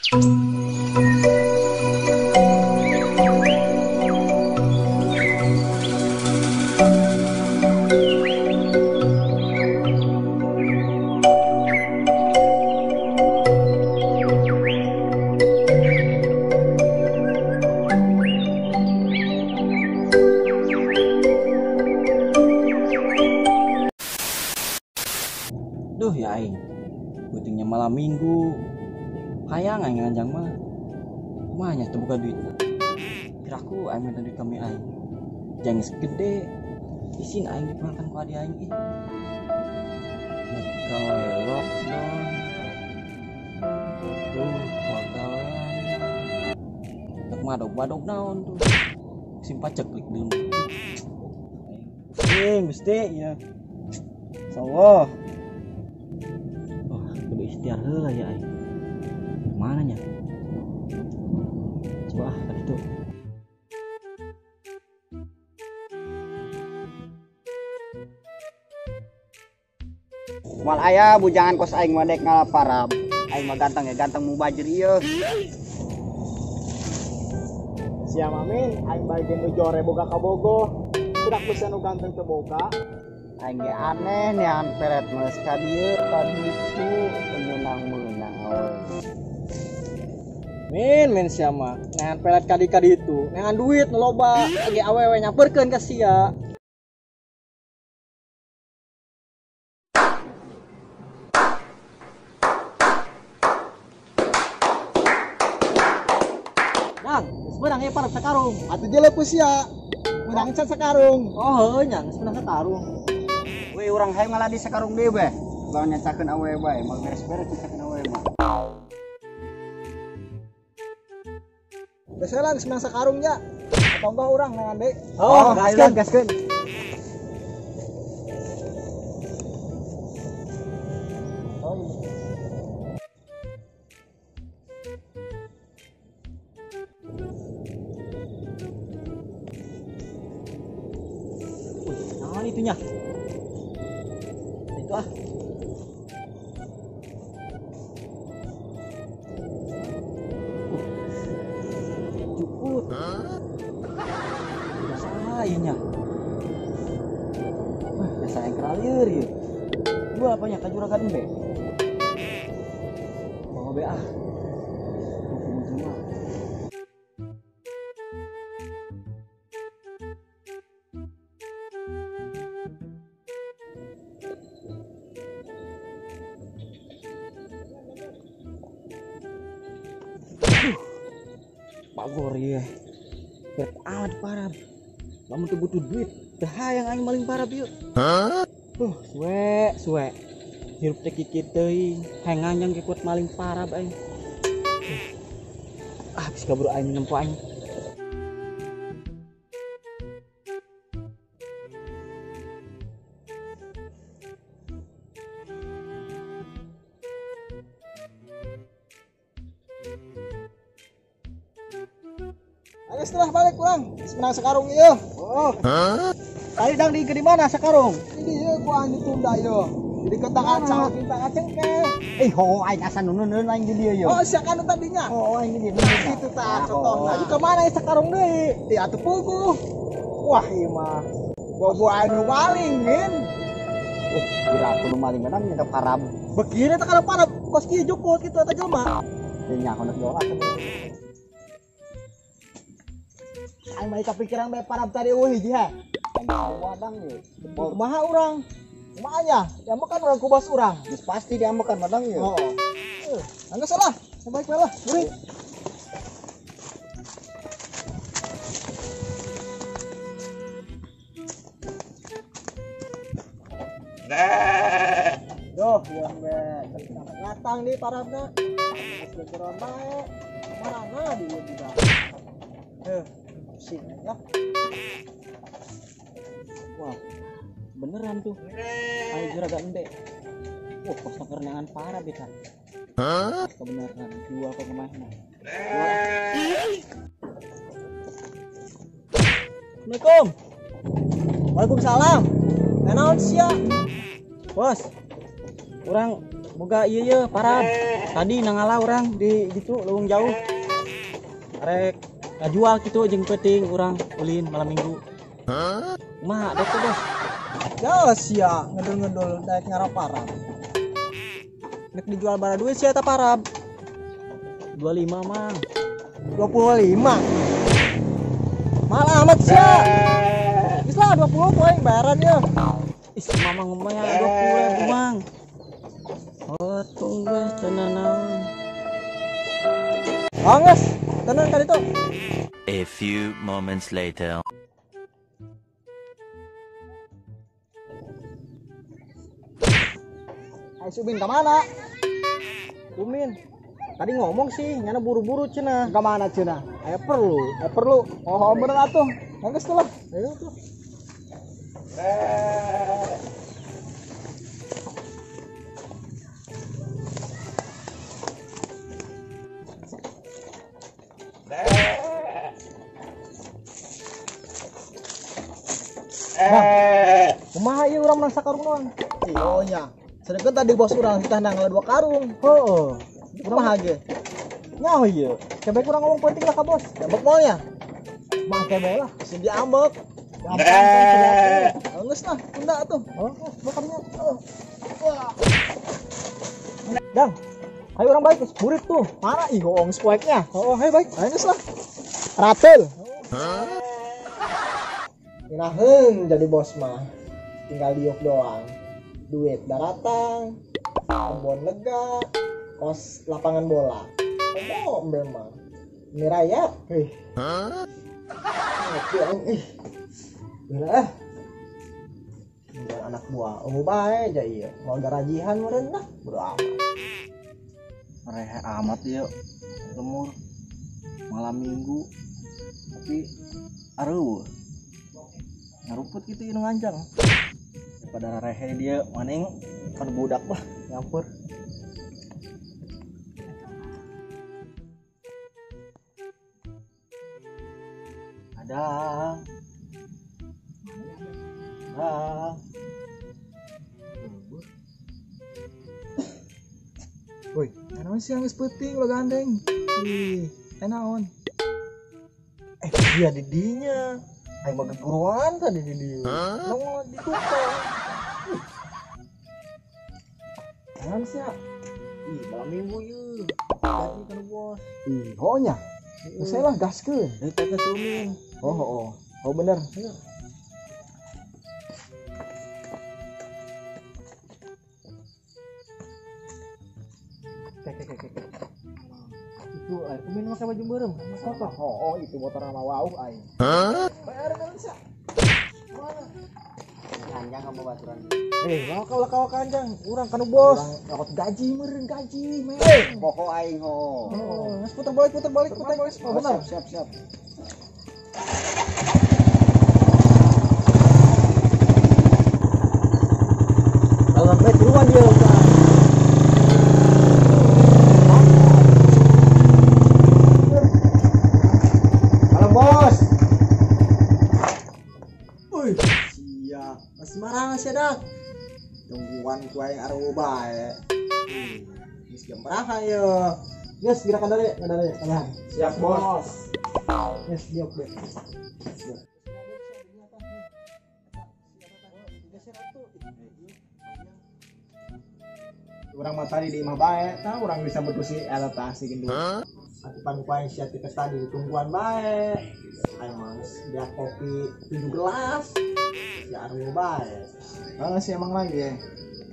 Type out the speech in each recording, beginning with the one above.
Duh ya aing, pentingnya malam minggu, hayang aing nganjang mah, mahnya teu boga duit. Kiraku aing minta duit kami aing, jangan segede, isin aing diperangkan ku adi aing ih. Gawe lockdown, tuh pagawean, tek madog-madog naon tuh, musim paceklik deui. Pusing gusti ya, insyaallah. Kudu ikhtiar heula ya aing. Mana nya? Coba ah ka ditu. Moal aya bujangan kos aing mah dek ngalaparab. Aing mah ganteng ya ganteng mubajir ieu. Sia mamin aing bagian nu jore boga kabogoh. Budak bisa nu ganteng teu boga. Aing ge aneh neangan peret meus ka dieu ka ditu meunang-meunang awewe. Min min sia mah neangan peret ka ditu, neangan duit nu loba ge awewe nyamperkeun ka sia. Dang, geus beurang ieu parab sakarung. Atuh jelek ku sia. Meunang can sakarung. Oh heuh nya geus meunang sakarung. Weh urang hayang ngalah di sakarung deui bae. Bang nyacakeun awewe bae, moal beres-beres nyacakeun awewe mah. Geus lah geus meunang sakarung nya. Atau enggak urang neangan deui. Oh, gaskeun gaskeun. Oh. Wih, naon itunya? Itu ah. Jukut. Biasa ieu nya. Wah, biasa yang keralieur ieu. Dua apanya ka juragan embe. Bawa be ah. Hukum jelema. Bagor ya, berat amat parah. Lamun teu butuh duit, teu hayang aing maling parah ieu. Suwe suwe. Hirup teh kikieu teuing, hayang nganjang ge kuat maling parah aing. Ah, geus kaburu aing nempo aing. Ayo setelah balik kurang, menang sakarung ieu. Oh. Tadi dang di di mana sakarung? Ini ieu ku aing ditunda ieu. Jadi kota kacau kita kacengke. Eh, ho aing asa nunun aing di dieu ieu. Oh, sia kanu tadinya. Oh, aing di dieu. Kitu tah contohna. Aju ka mana ieu sakarung deui? Di atuh puguh. Wah, ieu mah. Bobo aing nu maling, min. Kira aku nu maling menang nyedep parab. Begini teh kalau parab kos kieu jukut kitu eta jelema. Teu nyaho nu jolat. Aing mah kepikiran bae parab tadi eueuh hiji ha. Wadang ieu. Kumaha urang? Kumaha nya? Diambekan urang ku bos urang. Geus pasti diambekan wadang ieu. Heeh. Anggeus lah, baik bae lah. Buri. Duh, ieu we latang di parabna. Geus gegeron bae. Marana di ieu budak. Heuh. Pusing ya. Wah, beneran tuh. Ayo juragan embe. Wah, kos kerenangan parah beta. Hah? Kebenaran jual ke kemana? Assalamualaikum. Waalaikumsalam. Naon sia? Bos. Urang Boga ieu ye parab. Tadi nangala urang di ditu leuweung jauh. Arek ngajual kitu jeung peuting urang ulin malam minggu. Kumaha dek teh, Bos? Ya sia ngedul-ngedul daek ngarap parab. Nek dijual bara duit sia eta parab. 25, Mang. 25. Mahal amat sia. Geus lah 20 ku aing bayaran ye. Ih, mamang ngomongnya 20.000, Mang. Oh, tunggu tenanan. Oh, geus, tenan ka ditu. A few moments later. Ai si Ubin ka mana? Umin. Tadi ngomong sih, nyana buru-buru cenah. Ka mana cenah? Aya perlu. Aya perlu. Oh, bener atuh. Geus tuh lah. Ayo tuh. Bang, kumaha ieu urang menang sakarung doang? Iya nya. Sedengkeun tadi bos urang kita nangla 2 karung. Heeh. Kumaha ge? Nyaho ieu. Kebek urang ngomong penting lah ka bos. Diambek moal nya? Bang kebe lah, sing diambek. Gampang kan sedia. Geus lah, tunda atuh. Oh, makannya. Wah. Dang. Ayo orang baik, burit tuh. Mana ih hoong poeknya? Oh, ayo baik. Ayo geus lah. Ratel. Nginaheun jadi bos mah. Tinggal diuk doang. Duit daratang, kebon lega, kos lapangan bola. Oh, memang. Ini raya. Ih. Ngopi aing ih. Gila ah. Tinggal anak buah. Oh, bae aja ieu. Mau garajihan meureun lah, bodo amat. Rehe amat ieu. Lemur malam minggu. Tapi areuh. Ngaruput gitu ieu nu nganjang. Daripada rehe dia maning kan budak bah nyampur. Adang. Adang. Woi, naon sih geus peuting lo gandeng? Ih, naon? Dia di dinya. Aing mah geguruan tadi di dieu. Nongol di tukang. Naon sih? Ih, malam minggu ieu. Jadi kan bos. Ih, hooh nya. Geus lah gaskeun. Dari teh Sumin. Oh, oh. Oh bener. Itu aing Umin make baju beureum. Masa oh, itu motor sama wau aing. Bayar kan bisa. Mana? Kanjang kamu baturan. Kau kau kanjang, urang kanu bos. Urang gaji meureun gaji, men. Pokok aing ho. Oh, geus puter balik, puter balik, puter balik. Oh, benar. Siap, siap. Kalau sampai duluan dia udah. Halo bos. Woi, sia, masih marah sih dak. Tungguan ku aing areuh bae. Geus jam berapa ye? Geus gerakan dari, dari, tahan. Siap bos. Geus diok deh. Urang mah tadi di imah bae, tah urang bisa berkusi eta tah si gendut. Atipan ku aing sia ti tadi tungguan bae. Aing mah geus beak kopi 7 gelas. Ya areuh bae. Heeh sih emang lagi ya.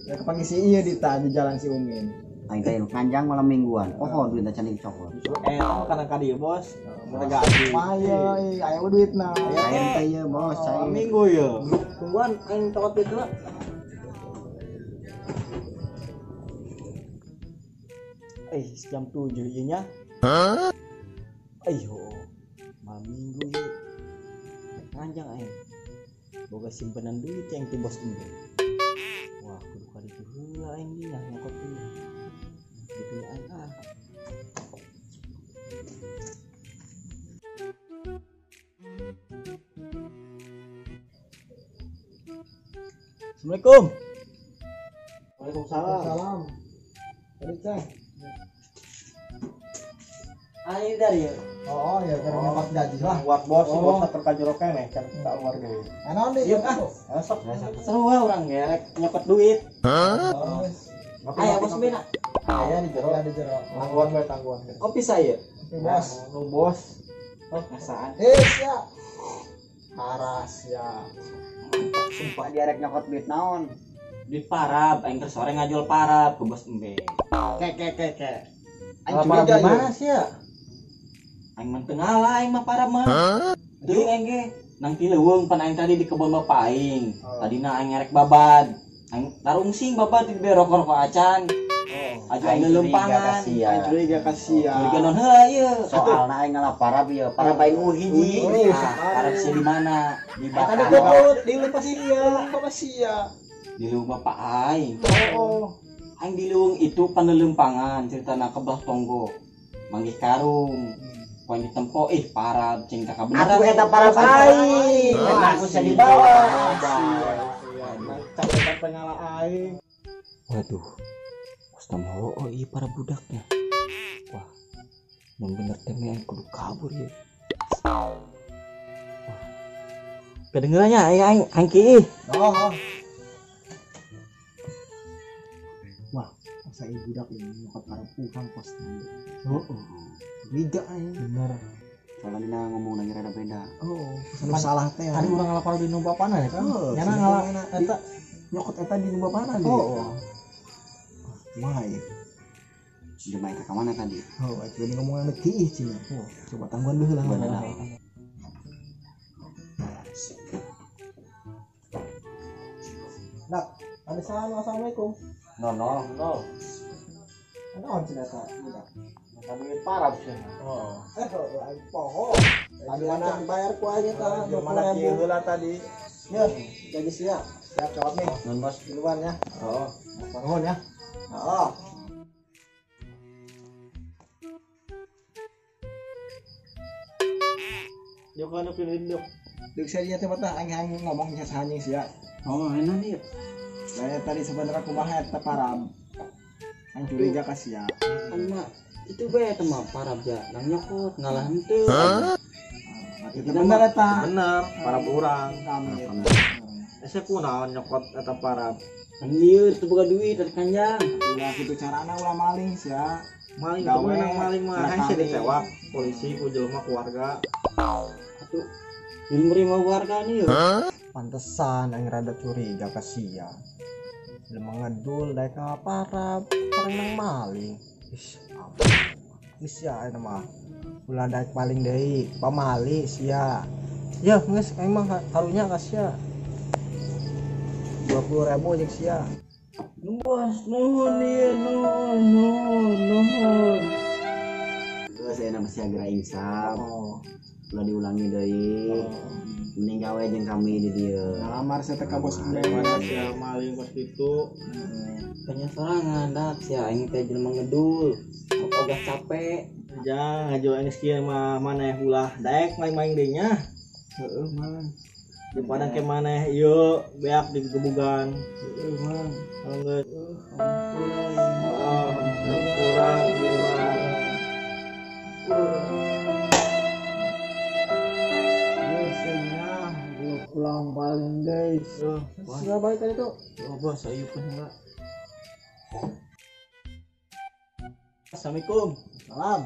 Ya kepanggih si ieu di tah di jalan si Umin. Aing teh kanjang malam mingguan. Oh, duit teh can dicokot. Kana ka dieu bos. Mun gaji. Mah ieu aya duitna. Cair teh ieu bos, cair. Minggu ieu. Tungguan aing cokot duit heula. Jam 7 ieu nya. Ayo. Malam minggu ieu. Nganjang aing. Boga simpenan duit yang ti bos ini. Wah, kudu ka ditu heula aing dia nyokot duit. Gitu aing ah. Assalamualaikum. Waalaikumsalam. Tadi ceng. Ayo dari ya. Oh ya karena nyokot gaji lah. Buat bos, si bos terkajur keneh kan tak keluar deui. Naon deui? Yuk ah. Sok. Seru we urang gerek nyokot duit. Aya bos bena. Aya di jero, di jero. Tangguhan we tangguhan. Kopi saya. Kopi bos. Nu bos. Oh, ngasaan. Ya. Paras ya. Sumpah dia rek nyokot duit naon? Duit parab, aing keur sore ngajual parab ke bos embe. Ke ke ke ke. Aing curiga gimana sih ya? Aing mah teu ngalah aing mah parab mah. Teuing aing ge nang ti leuweung pan aing tadi di kebon bapak aing. Tadina aing ngerek babad. Aing tarungsing babad di bere rokok-rokok acan. Aju aing leuleumpangan. Aing curiga ka sia. Curiga naon heula ieu. Soalna aing ngalah parab ieu, parab aing hiji. Parab sia di mana? Di Tadi Batang. di leuweung sia, bapak sia. Di leuweung bapak aing. Oh. Aing di leuweung itu paneuleumpangan ceritana ke belah tonggo. Manggih karung. Poin ditempo ih parab cing ka kabeneran. Atuh eta parab aing. Eta aku sia dibawa. Mantap eta pengala aing. Waduh. Kostum oh iya para budaknya. Wah. Mun bener teh aing kudu kabur ieu. Wah. Kedengerannya aing aing kiih. Oh. Wah, masa ieu budak ini nyokot parab urang kostum. Heeh. Curiga aing. Bener. Soalnya dina ngomong lagi rada beda. Oh, salah teh. Tadi urang ngalah parab di nu bapana ya kan? Nyana ngalah eta nyokot eta di nu bapana deui. Oh. Wah, ya. Jelema eta ka mana tadi? Oh, atuh ngomong anu kiih cenah. Oh, coba tangguhan deui lah. Nak, ada salam assalamualaikum. No no no. Naon cenah eta budak? Minta duit parab cenah. Oh. Aing poho. Tadi mana bayar ku aing eta 20.000 kieu heula tadi. Ya, gaji sia. Siap cokot nih. Nun bos duluan ya. Oh, nuhun ya. Oh. Diuk anu pilih diuk. Deuk sia teh mah aing hayang ngomong nya saha anjing sia. Oh, enak nih. Saya tadi sebenarnya kumaha eta parab. Aing curiga ka sia. Aing mah itu bae eta mah parab ja, nang nyokot ngalah henteu. Itu bener eta. Bener, parab urang. Kami. Ese kunaon nyokot eta parab. Kan lieur teu boga duit dari kanjang. Ulah kitu carana ulah maling sia. Maling teu meunang maling mah hayang sia ditewak polisi ku jelema keluarga. Atuh dilmeri mah warga nih. Pantesan aing rada curiga ka sia. Jelema ngedul daek ka parab, orang nang maling. Ih, ampun. Geus sia eta mah. Ulah daek paling deui, pamali sia. Ya geus aing mah karunya ka sia. 20.000 jeung sia. Bos, nuhun ieu, nuhun, nuhun, nuhun. Geus aya nama sia geura insaf. Oh. Ulah diulangi deui. Mending gawe jeung kami di dieu. Ngalamar sia teh ka bos embe. Mana sia maling kos kitu. Tanya sorangan dak sia aing teh jelema ngedul. Ogah capek. Jang ngajual geus kieu mah maneh ulah daek maing-maing deui nya. Heeh, man. Daripada ke maneh ieu beak digebugan. Heeh, man. Geus. Oh, kurang ieu mah. Ulang paling guys. Sudah balik tadi tuh. Oh bos, ayo pun enggak. Assalamualaikum. Salam.